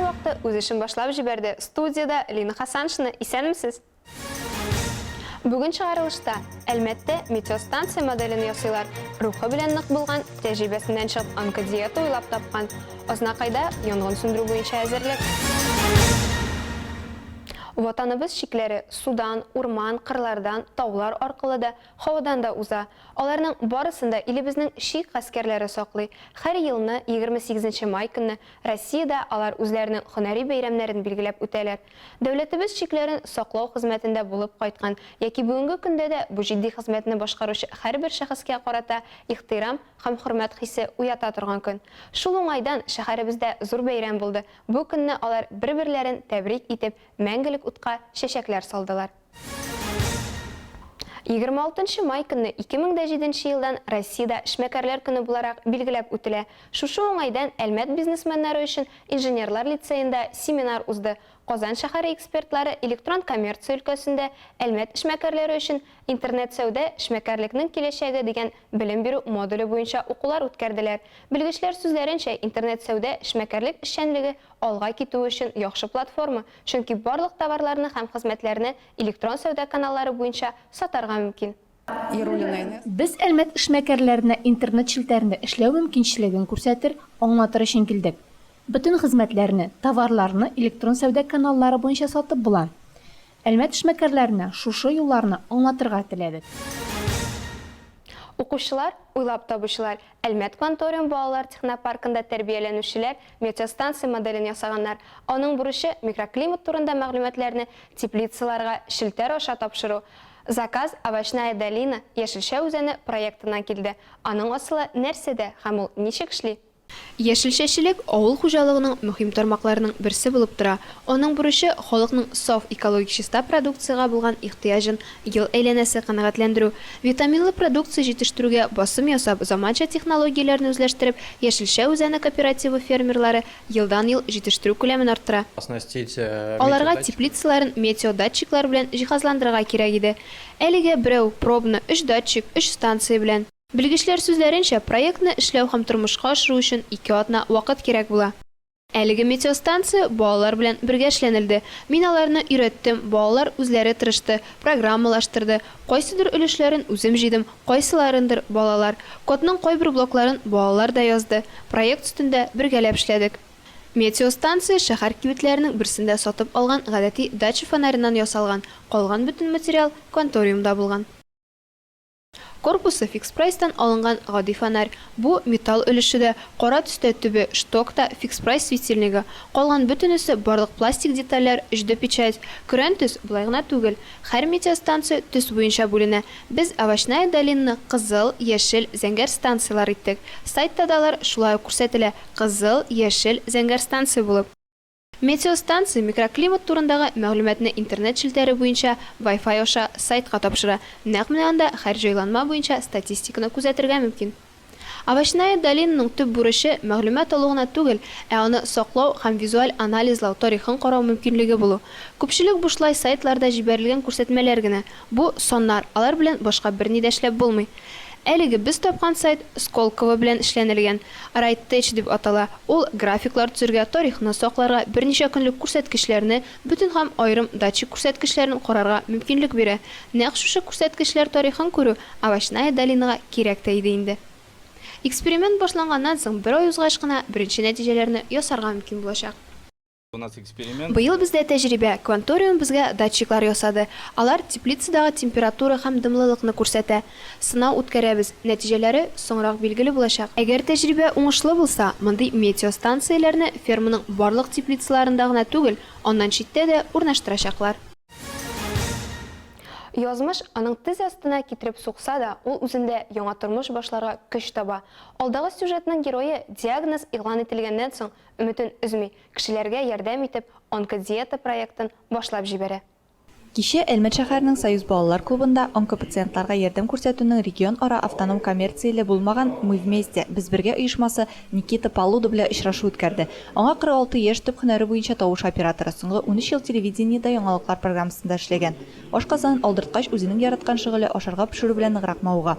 вакыты үз эшен башлап җибәрде. Студиядә Лина Хасаншина. Исәнмесез! Бүген чыгарылышта Әлмәттә метеостанция моделен ясыйлар, рухы белән нык булган, тәҗрибәсеннән чыгып онкодиета уйлап тапкан, Азнакайда янгын сүндерү буенча әзерлек. Ватаныбыз чикләре судан, урман, кырлардан, таулар аркылы да, һавадан да уза. Аларның барысын да илебезнең чик гаскәрләре саклый. Һәр елны 28 нче май көнне Россиядә алар үзләренең һөнәри бәйрәмнәрен билгеләп үтәләр. Дәүләтебез чикләрен саклау хезмәтендә булып кайткан яки бүгенге көндә дә бу җитди хезмәтне башкаручы һәрбер шәхескә карата ихтирам һәм хөрмәт хисе уята торган көн. Шул уңайдан шәһәребездә зур бәйрәм булды. Бу көнне алар бер-берләрен тәбрик итеп, мәңгелек утка чәчәкләр салдылар. 26 нчы май көнне 2007 нче елдан Россиядә Эшмәкәрләр көне буларак билгеләп үтелә. Шушы уңайдан Әлмәт бизнесменнары өчен Инженерлар лицеенда семинар узды. Казан шәһәре экспертлары электрон коммерция өлкәсендә Әлмәт эшмәкәрләре өчен Интернет-сәүдә, эшмәкәрлекнең киләчәге дигән белем бирү модуле буенча укулар үткәрделәр. Белгечләр сүзләренчә, интернет-сәүдә эшмәкәрлек эшчәнлеге алга китүе өчен яхшы платформа, чөнки барлык товарларны һәм хезмәтләрне электрон сәүдә каналлары буенча сатарга мөмкин. Без Әлмәт эшмәкәрләренә интернет челтәрендә эшләү мөмкинчелеген күрсәтер, аңлатыр өчен килдек. Бөтен хезмәтләрне, товарларны электрон сәүдә каналлары буенча сатып була. Әлмәт эшмәкәрләренә шушы юлларны аңлатырга теләдек. Укучылар, уйлап табучылар, Әлмәт Кванториум балалар технопаркында тәрбияләнүчеләр метеостанция моделен ясаганнар. Аның бурычы, микроклимат турында мәгълүматларны теплицаларга челтәр аша тапшыру. Заказ Овощная долина, Яшелчә үзәне проектыннан килде. Аның асылы нәрсәдә һәм ул ничек эшли? Яшелчәчелек авыл хуҗалыгының мөһим тармакларының берсе булып тора. Аның бурычы, халыкның саф экологик чиста продукциягә булган ихтыяҗын ел әйләнәсе канәгатьләндерү. Витаминлы продукция җитештерүгә басым ясап, заманча технологияләрне үзләштереп, Яшелчә үзәне кооперативы фермерлары елдан-ел җитештерү күләмен арттыра. Аларга теплицаларын метеодатчиклар белән җиһазландырырга кирәк иде. Әлегә берәү, пробно, өч датчик, өч станция белән. Белгечләр сүзләренчә, проектны эшләү һәм тормышка ашыру өчен ике атна вакыт кирәк була. Әлеге метеостанция балалар белән бергә эшләнелде. Мин аларны өйрәттем, балалар үзләре тырышты, программалаштырды. Кайсыдыр өлешләрен үзем җыйдым, кайсыларындыр, балалар. Кодның кайбер блокларын балалар да язды. Проект өстендә бергәләп эшләдек. Метеостанция шәһәр кибетләренең берсендә сатып алган гадәти дача фонареннан ясалган, калган бөтен материал Кванториумда булган. Корпусы Фикс-Прайстан алынган гади фонарь. Бу, металл өлеше дә, кара төстә төбе, шток та, Фикс-Прайс светильнигы. Калган бөтенесе, барлык пластик детальләр, өч-Д-печать. Көрән төс, болай гына түгел. Һәр метеостанция төс буенча бүленә. Без Овощная долинаны кызыл, яшел, зәңгәр станцияләр иттек. Сайтта да алар шулай ук күрсәтелә, кызыл, яшел, зәңгәр станция булып. Метеостанция микроклимат турындагы мәгълүматны интернет челтәре буенча Wi-Fi аша сайтка тапшыра, нәкъ менә анда һәр җайланма буенча статистиканы күзәтергә мөмкин. Овощная долинаның төп бурычы, мәгълүмат алу гына түгел, ә аны саклау һәм визуаль анализлау, тарихын карау мөмкинлеге булу. Күпчелек бушлай сайтларда җибәрелгән күрсәтмәләр генә. Бу, саннар, алар белән башка берни дә эшләп булмый. Әлеге без тапкан сайт Сколково белән эшләнелгән. RightTech дип атала. Ул графиклар төзергә, тарихны сакларга, берничә көнлек күрсәткечләрне, бөтен һәм аерым датчик күрсәткечләрен карарга мөмкинлек бирә. Нәкъ шушы күрсәткечләр тарихын күрү Овощная долинага кирәк тә иде инде. Эксперимент башланганнан соң бер ай узгач кына беренче нәтиҗәләрне ясарга мөмкин булачак. Быел бездә тәҗрибә, Кванториум безгә датчиклар ясады. Алар теплицадагы температура һәм дымлылыкны күрсәтә. Сынау үткәрәбез, нәтиҗәләре соңрак билгеле булачак. Әгәр тәҗрибә уңышлы булса, мондый метеостанцияләрне ферманың барлык теплицаларында гына түгел, аннан читтә дә урнаштырачаклар. Язмыш аның тез астына китереп сукса да, ул үзендә яңа тормыш башларга көч таба. Алдагы сюжетның герое диагноз игълан ителгәннән соң өметен өзми, кешеләргә ярдәм итеп, онкодиета проектын башлап җибәрә. Кичә Әлмәт шәһәренең Союз балалар клубында онкопациентларга ярдәм күрсәтүнең регионара автоном коммерцияле булмаган Мы вместе, Без бергә оешмасы Никита Полуда белән очрашу үткәрде. Аңа 46 яшь, төп һөнәре буенча тавыш операторы, соңгы 13 ел телевидениедә яңалыклар программасында эшләгән. Ашказанын алдырткач, үзенең яраткан шөгыле, ашарга пешерү белән ныграк мавыга.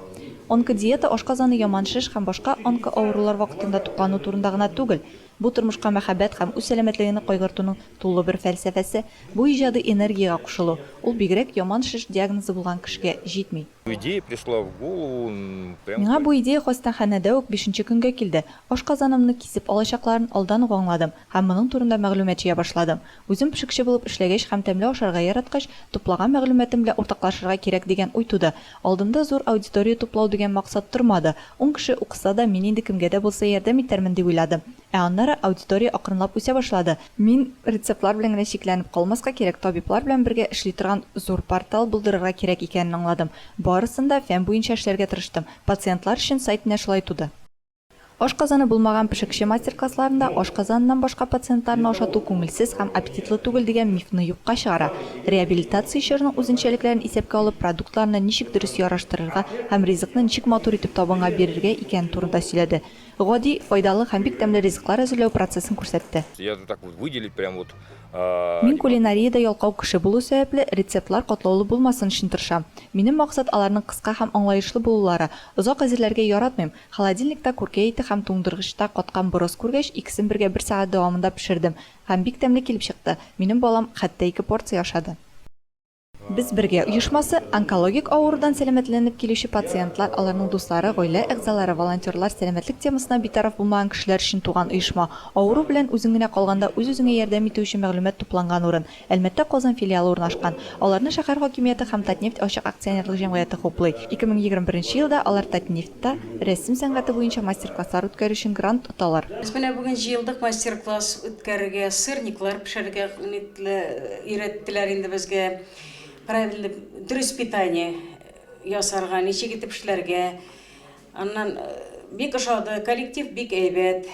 Онкодиета ашказаны яман шеш һәм башка онкоавырулар вакытында туклану турында гына түгел. Бу тормышка мәхәббәт һәм үз сәламәтлегеңне кайгыртуның тулы бер фәлсәфәсе. Бу иҗади энергиягә кушылу. Ул бигрәк яман шеш диагнозы булган кешегә җитми. Идея пришла в голову прямо. Миңа бу идея хастаханәдә үк бишенче көнгә килде. Ашказанымны кисеп алачакларын алдан ук аңладым һәм моның турында мәгълүмат җыя башладым. Үзем пешекче булып эшләгәч һәм тәмле ашарга яраткач, туплаган мәгълүматым белән уртаклашырга кирәк дигән уй туды. Алдымда зур аудитория туплау дигән максат тормады. Ун кеше укыса да, мин инде кемгә дә булса ярдәм итәрмен дип уйладым. Ә аннары аудитория акрынлап үсә башлады. Мин рецептлар белән генә чикләнеп калмаска кирәк, табиблар белән бергә эшли торган зур портал булдырырга кирәк икәнен аңладым. Барысын да фән буенча эшләргә тырыштым. Пациентлар өчен сайт менә шулай туды. Ашказаны булмаган пешекче мастер-классларында ашказаныннан башка пациентларны ашату күңелсез һәм аппетитлы түгел дигән мифны юкка чыгара. Реабилитация чорының үзенчәлекләрен исәпкә алып, продуктларны ничек дөрес яраштырырга һәм ризыкны ничек матур итеп табынга бирергә икәне турында сөйләде. Гади, файдалы һәм бик тәмле ризыклар әзерләү процессын күрсәтте. Я так вот выделить прям вот. Мин кулинариядә ялкау кеше булу сәбәпле, рецептлар катлаулы булмасын өчен тырышам. Минем максат, аларның кыска һәм аңлаешлы булулары. Озак әзерләргә яратмыйм. Холодильникта күркә ите һәм туңдыргычта каткан борыс күргәч, икесен бергә бер сәгать дәвамында пешердем. Һәм бик тәмле килеп чыкты. Минем балам хәтта ике порция ашады. Без бергә оешмасы, онкологик авырудан сәламәтләнеп килүче пациентлар, аларның дуслары, гаилә әгъзалары, волонтерлар, сәламәтлек темасына битараф булмаган кешеләр өчен туган оешма. Авыру белән үзең генә калганда үз-үзеңә ярдәм итү өчен мәгълүмат тупланган урын. Әлмәттә Казан филиалы урнашкан. Аларны шәһәр хакимияте һәм Татнефть ачык акционерлык җәмгыяте хуплый. 2021 елда алар Татнефть та рәсем сәнгате буенча мастер-класслар үткәрү өчен грант оталар. Без менә бүген җыелдык мастер-класс үткәрергә, сырниклар пешерергә өйрәттеләр инде безгә. Правильный, дөрес питание ясарга, ничек итеп эшләргә. Аннан бик ошады, коллектив бик әйбәт.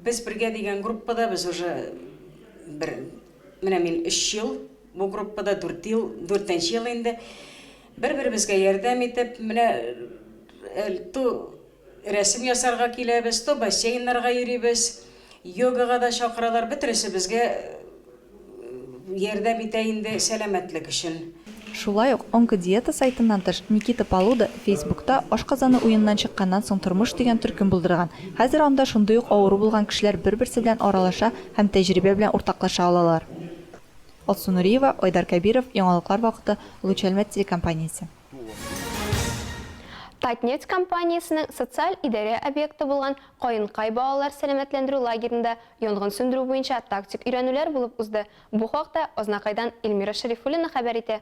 Без бергә дигән группада без уже бер, менә мин өч ел бу группада, дүрт ел, дүртенче ел инде. Бер-беребезгә ярдәм итеп, менә то рәсем ясарга киләбез, то бассейннарга йөрибез, йогага да чакыралар, бөтенесе безгә ярдәм итә инде сәламәтлек өчен. Шулай ук, Онкодиета сайтыннан тыш, Никита Полуда Фейсбукта Ашказаны уеннан чыкканнан соң тормыш дигән төркем булдырган. Хәзер анда шундый ук авыру булган кешеләр бер-берсе белән аралаша һәм тәҗрибә белән уртаклаша алалар. Алсу Нуриева, Айдар Кәбиров, Яңалыклар вакыты, Луч Әлмәт телекомпаниясе. Татнефть компаниясенең социаль идарә объекты булган Каенкай балалар сәламәтләндерү лагеренда янгын сүндерү буенча тактик өйрәнүләр булып узды. Бу хакта Азнакайдан Эльмира Шәрифуллина хәбәр итә.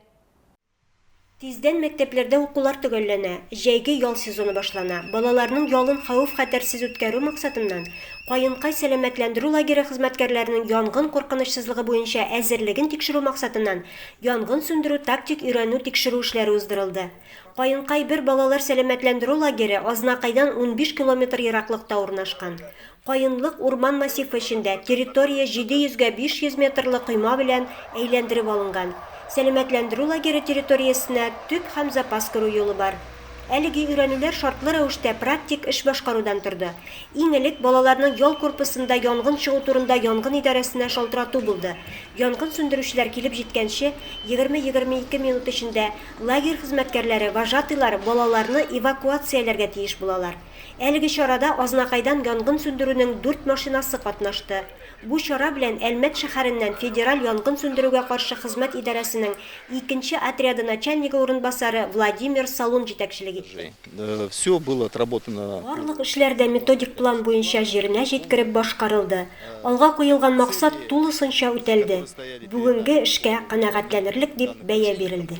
Тиздән мәктәпләрдә укулар төгәлләнә, җәйге ял сезоны башлана. Балаларның ялын хәвеф-хәтәрсез үткәрү максатыннан, Каенкай сәламәтләндерү лагере хезмәткәрләренең янгын куркынычсызлыгы буенча әзерлеген тикшерү максатыннан янгын сүндерү тактик өйрәнү-тикшерү эшләре уздырылды. Каенкай бер балалар сәламәтләндерү лагере Азнакайдан 15 километр ераклыкта урнашкан. Каенлык урман массивы эчендә, территория 700 гә 500 метрлы койма белән әйләндереп алынган. Сәламәтләндерү лагере территориясенә төп һәм запас керү юлы бар. Әлеге өйрәнүләр шартлы рәвештә практик эш башкарудан торды. Иң элек балаларның ял корпусында янгын чыгу турында янгын идарәсенә шалтырату булды. Янгын сүндерүчеләр килеп җиткәнче, 20-22 минут эчендә лагерь хезмәткәрләре, вожатыйлар балаларны эвакуацияләргә тиеш булалар. Әлеге чарада Азнакайдан янгын сүндерүнең дүрт машинасы катнашты. Бу чара белән Әлмәт шәһәреннән Федераль янгын сүндерүгә каршы хезмәт идарәсенең икенче отряды начальнигы урынбасары Владимир Салун җитәкчелек итте. Все было отработано. Барлык эшләр дә методик план буенча җиренә җиткереп башкарылды. Алга куелган максат тулысынча үтәлде. Бүгенге эшкә канәгатьләнерлек дип бәя бирелде.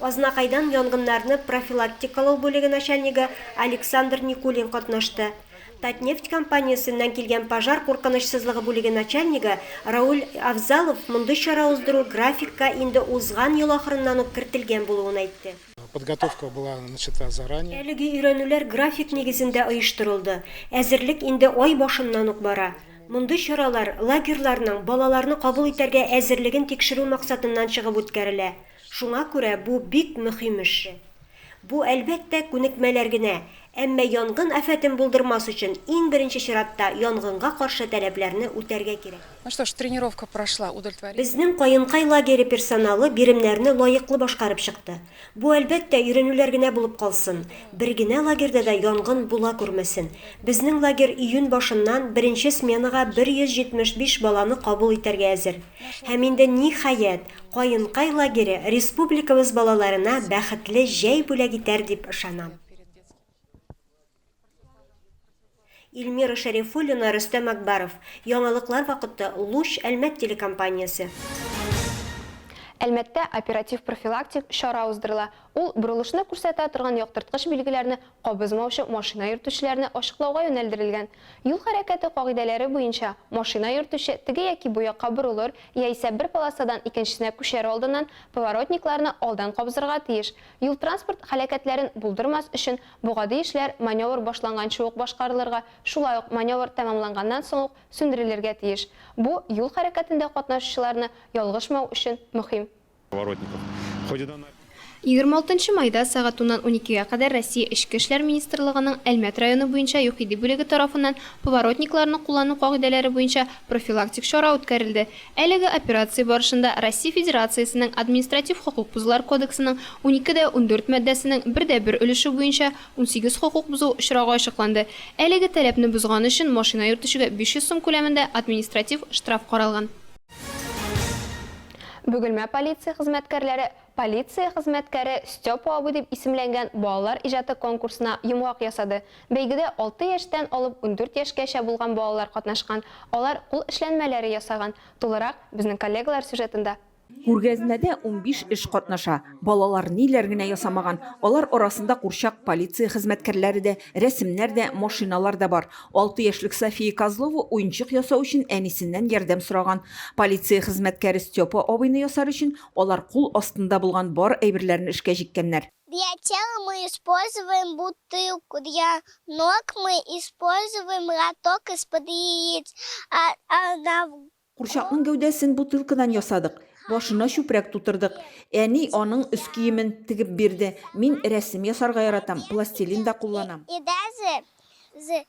Азнакайдан янгыннарны профилактикалау бүлеге начальнигы Александр Никулин катнашты. Татнефть компаниясеннән килгән пожар куркынычсызлыгы бүлеге начальнигы Рауль Афзалов мондый чара уздыру графикка инде узган ел ахырыннан ук кертелгән булуын әйтте. Подготовка была начата заранее. Әлеге өйрәнүләр график нигезендә оештырылды. Әзерлек инде ай башыннан ук бара. Мондый чаралар лагерьларның балаларны кабул итәргә әзерлеген тикшерү максатыннан чыгып үткәрелә. Шуңа күрә бу бик мөхим эш. Бу, әлбәттә, күнекмәләр генә. Әмма янгын афәтен булдырмас өчен иң беренче чиратта янгынга каршы таләпләрне үтәргә кирәк. Ну что ж, тренировка прошла удовлетворительно. Безнең Каенкай лагере персоналы биремнәрне лаеклы башкарып чыкты. Бу, әлбәттә, өйрәнүләр генә булып калсын. Бер генә лагерьда да янгын була күрмәсен. Безнең лагерь июнь башыннан беренче сменага 175 баланы кабул итәргә әзер. Һәм инде, ниһаять, Каенкай лагере республикабыз балаларына бәхетле җәй бүләк итәр дип ышанам. Илмира Шәрифуллина, Рөстәм Акбаров. Яңалыклар вакыты, Луч, Әлмәт телекомпаниясе. Әлмәттә оператив-профилактик чара уздырыла. Ул борылышны күрсәтә торган яктырткыч билгеләрне кабызмаучы машина йөртүчеләрне ачыклауга юнәлдерелгән. Юл хәрәкәте кагыйдәләре буенча, машина йөртүче теге яки бу якка борылыр яисә бер полосадан икенчесенә күчәр алдыннан поворотникларны алдан кабызырга тиеш. Юл-транспорт һәлакәтләрен булдырмас өчен бу гади эшләр маневр башланганчы ук башкарылырга, шулай ук маневр тәмамланганнан соң ук сүндерелергә тиеш. Бу юл хәрәкәтендә катнашучыларны ялгышмау өчен мөһим. 26 нчы майда сәгать уннан уникегә кадәр Россия Эчке эшләр министрлыгының Әлмәт районы буенча ЮХИДИ бүлеге тарафыннан поворотникларны куллану кагыйдәләре буенча профилактик чара үткәрелде. Әлеге операция барышында Россия Федерациясенең Административ хокук бозулар кодексының 12 дә 14 маддәсенең бер дә бер өлеше буенча 18 хокук бозу очрагы ачыкланды. Әлеге таләпне бозган өчен машина йөртүчегә 500 сум күләмендә административ штраф каралган. Бөгелмә полиция хезмәткәрләре Полиция хезмәткәре Степа абый дип исемләнгән балалар иҗаты конкурсына йомгак ясады. Бәйгедә алты яшьтән алып 14 яшькәчә булган балалар катнашкан. Алар кул эшләнмәләре ясаган. Тулырак, безнең коллегалар сюжетында. Күргәзмәдә 15 эш катнаша. Балалар ниләр генә ясамаган. Алар арасында курчак полиция хезмәткәрләре дә, рәсемнәр дә, машиналар да бар. Алты яшьлек София Козлова уенчык ясау өчен әнисеннән ярдәм сораган. Полиция хезмәткәре Степа абыйны ясар өчен Алар кул астында булган бар әйберләрне эшкә җиккәннәр. Для тела мы используем бутылку, для ног мы используем лоток из-под яиц, а на. Курчакның гәүдәсен бутылкадан ясадык, башына чүпрәк тутырдык. Әни аның өс киемен тегеп бирде. Мин рәсем ясарга яратам, пластилин да кулланам. И даже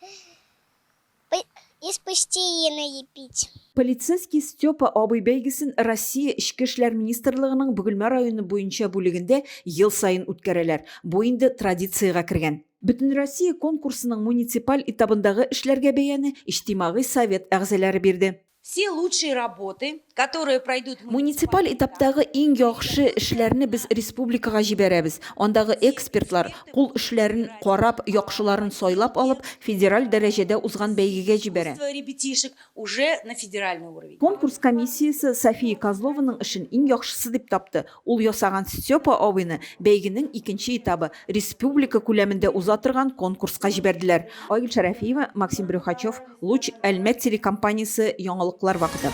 Из пластилина лепить. Полицейский Степа абый бәйгесен Россия Эчке эшләр министрлыгының Бөгелмә районы буенча бүлегендә ел саен үткәрәләр. Бу инде традициягә кергән. Бөтенроссия конкурсының муниципаль этабындагы эшләргә бәяне Иҗтимагый совет әгъзалары бирде. Все лучшие работы, которые пройдут Муниципаль этаптагы иң яхшы эшләрне без республикага җибәрәбез. Андагы экспертлар, кул эшләрен карап, яхшыларын сайлап алып, федераль дәрәҗәдә узган бәйгегә җибәрә. ребятишек уже на федеральный уровень. Конкурс комиссиясе София Козлованың эшен иң яхшысы дип тапты. Ул ясаган Степа абыйны бәйгенең икенче этабы, республика күләмендә уза торган конкурска җибәрделәр. Айгөл Шәрәфиева, Максим Брюхачев, Луч, Әлмәт телекомпаниясе, Яңалыклар вакыты.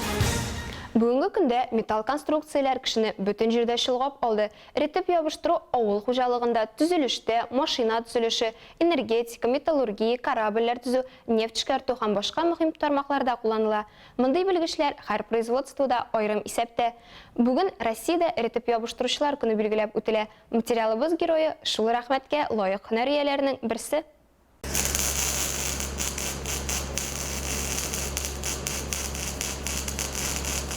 Бүгенге көндә металл конструкцияләр кешене бөтен җирдә чолгап алды. Эретеп ябыштыру авыл хуҗалыгында, төзелештә, машина төзелеше, энергетика, металлургия, корабльләр төзү, нефть эшкәртү һәм башка мөһим тармакларда кулланыла. Мондый белгечләр һәр производствода аерым исәптә. Бүген Россиядә эретеп ябыштыручылар көне билгеләп үтелә. Материалыбыз герое, шул рәхмәткә лаек һөнәр ияләренең берсе.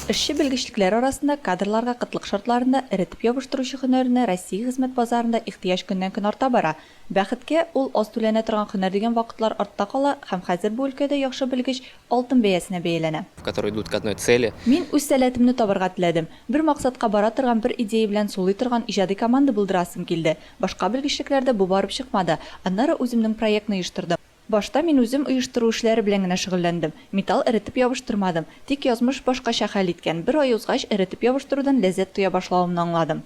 Эшче белгечлекләр арасында кадрларга кытлык шартларында эретеп ябыштыручы һөнәренә Россия хезмәт базарында ихтыяҗ көннән-көн арта бара. Бәхеткә, ул аз түләнә торган һөнәр дигән вакытлар артта кала һәм хәзер бу өлкәдә яхшы белгеч алтын бәясенә бәяләнә. Которые идут к одной цели. Мин үз сәләтемне табарга теләдем. Бер максатка бара торган бер идея белән сулый торган иҗади команда булдырасым килде. Башка белгечлекләрдә бу барып чыкмады. Аннары үземнең проектны оештырдым. Башта мин үзем оештыру эшләре белән генә шөгыльләндем. Металл эретеп ябыштырмадым. Тик язмыш башкача хәл иткән. Бер ай узгач, эретеп ябыштырудан ләззәт тоя башлавымны аңладым.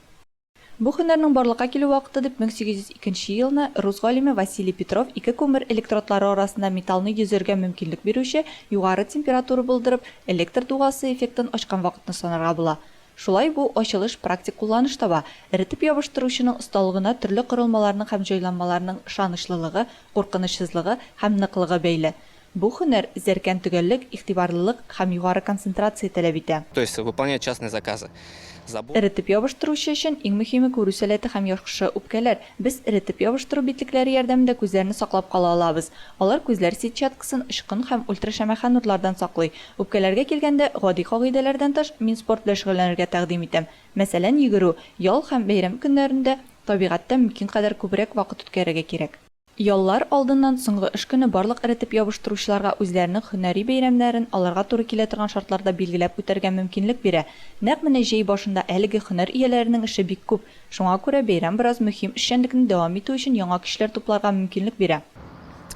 Бу һөнәрнең барлыкка килү вакыты дип 1802 нче елны рус галиме Василий Петров ике күмер электродлары арасында металлны йөзәргә мөмкинлек бирүче югары температура булдырып, электр дугасы эффектын ачкан вакытны санарга була. Шулай бу ачылыш практик кулланыш таба, эретеп ябыштыручының осталыгына төрле корылмаларның һәм җайланмаларның ышанычлылыгы, куркынычсызлыгы һәм ныклыгы бәйле. Бу һөнәр зәркән төгәллек, игътибарлылык һәм югары концентрация таләп итә. То есть выполнять частные заказы. Забор. Эретеп ябыштыручы өчен иң мөһиме күрү сәләте һәм яхшы үпкәләр. Без эретеп ябыштыру битлекләре ярдәмендә күзләрне саклап кала алабыз. Алар күзләр сетчаткасын очкын һәм ультрашәмәхә нурлардан саклый. Үпкәләргә килгәндә, гади кагыйдәләрдән тыш, мин спорт белән шөгыльләнергә тәкъдим итәм. Мәсәлән, йөгерү. Ял һәм бәйрәм көннәрендә табигатьтә мөмкин кадәр күбрәк вакыт үткәрергә кирәк. Яллар алдыннан соңгы эш көне барлык эретеп ябыштыручыларга үзләренең һөнәри бәйрәмнәрен аларга туры килә торган шартларда билгеләп үтәргә мөмкинлек бирә. Нәкъ менә җәй башында әлеге һөнәр ияләренең эше бик күп, шуңа күрә бәйрәм бераз мөһим эшчәнлекне дәвам итү өчен яңа көчләр тупларга мөмкинлек бирә.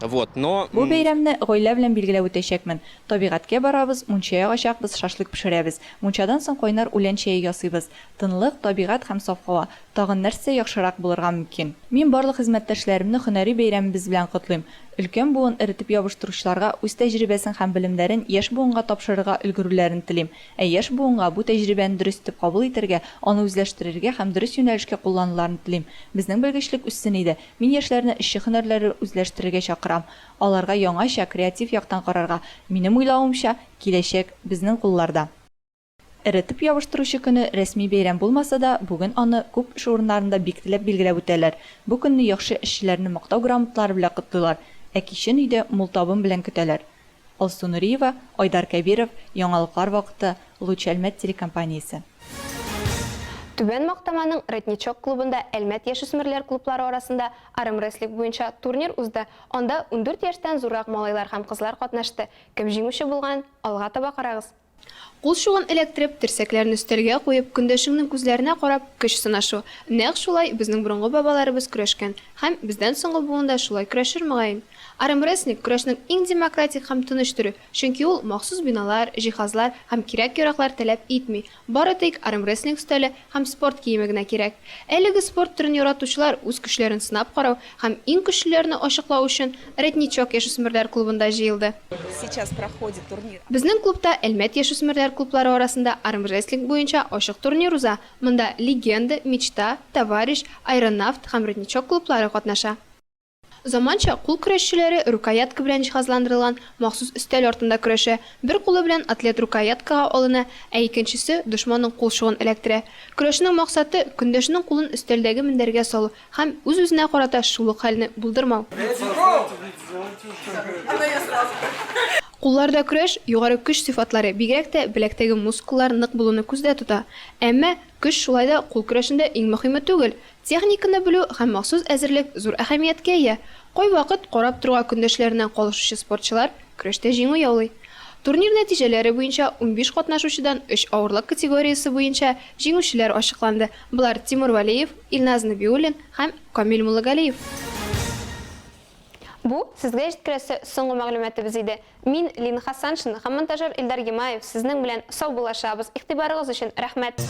Вот, но. Бу бәйрәмне гаилә белән билгеләп үтәчәкмен. Табигатькә барабыз, мунча ягачакбыз, шашлык пешерәбез. Мунчадан соң кайнар үлән чәе ясыйбыз. Тынлык, табигать һәм саф һава. Тагын нәрсә яхшырак булырга мөмкин? Мин барлык хезмәттәшләремне һөнәри бәйрәмебез белән котлыйм. Өлкән буын эретеп ябыштыручыларга үз тәҗрибәсен һәм белемнәрен яшь буынга тапшырырга өлгерүләрен телим. Ә яшь буынга бу тәҗрибәне дөрес итеп кабул итәргә, аны үзләштерергә һәм дөрес юнәлешкә куллануларын телим. Безнең белгечлек үссен иде. Мин яшьләрне эшче һөнәрләрен үзләштерергә чакырам. Аларга яңача, креатив яктан карарга. Минем уйлавымча, киләчәк, безнең кулларда. Эретеп ябыштыручы көне рәсми бәйрәм булмаса да, бүген аны күп эш урыннарында бик теләп билгеләп үтәләр. Бу көнне яхшы эшчеләрне мактау грамоталары белән котлыйлар, ә кичен өйдә мул табын белән көтәләр. Алсу Нуриева, Айдар Кәбиров, Яңалыклар вакыты, Луч Әлмәт телекомпаниясе. Түбән Мактаманың Родничок клубында Әлмәт яшүсмерләр клублары арасында армрестлинг буенча турнир узды. Анда 14 яшьтән зуррак малайлар һәм кызлар катнашты. Кем җиңүче булган? Алга таба карагыз. Кул чугын эләктереп, терсәкләрен өстәлгә куеп, көндәшеңнең күзләренә карап, көч сынашу. Нәкъ шулай безнең борынгы бабаларыбыз көрәшкән. Һәм бездән соңгы буын да шулай көрәшер, мөгаен. Армрестлинг, көрәшнең иң демократик һәм тыныч төре, чөнки ул махсус биналар, җиһазлар һәм кирәк-яраклар таләп итми. Бары тик армрестлинг өстәле һәм спорт киеме генә кирәк. Әлеге спорт төрен яратучылар үз көчләрен сынап карау һәм иң көчлеләрне ачыклау өчен Родничок яшүсмерләр клубында җыелды. Сейчас проходит турнир. Безнең клубта Әлмәт яшүсмерләр клублары арасында армрестлинг буенча ачык турнир уза. Монда Легенда, Мечта, Товарищ, Аэронавт һәм Родничок клублары катнаша. Заманча кул көрәшчеләре рукоятка белән җиһазландырылган махсус өстәл артында көрәшә. Бер кулы белән атлет рукояткага алына, ә икенчесе дошманның кул чугын эләктерә. Көрәшнең максаты, көндәшенең кулын өстәлдәге мендәргә салу һәм үз-үзенә карата шул ук хәлне булдырмау. Кулларда көрәш, югары көч сыйфатлары, бигрәк тә беләктәге мускуллар нык булуны күздә тота. Әмма көч шулай да кул көрәшендә иң мөһиме түгел. Техниканы белү һәм махсус әзерлек зур әһәмияткә ия. Кайвакыт карап торуга көндәшләреннән калышучы спортчылар көрәштә җиңү яулый. Турнир нәтиҗәләре буенча 15 катнашучыдан өч авырлык категориясе буенча җиңүчеләр ачыкланды. Болар, Тимур Вәлиев, Илназ Нәбиуллин һәм Камил Муллагалиев. Бу, сезгә җиткерәсе соңгы мәгълүматыбыз иде. Мин, Лина Хәсәншина һәм монтажер Илдар Гимаев сезнең белән саубуллашабыз. Игътибарыгыз өчен рәхмәт!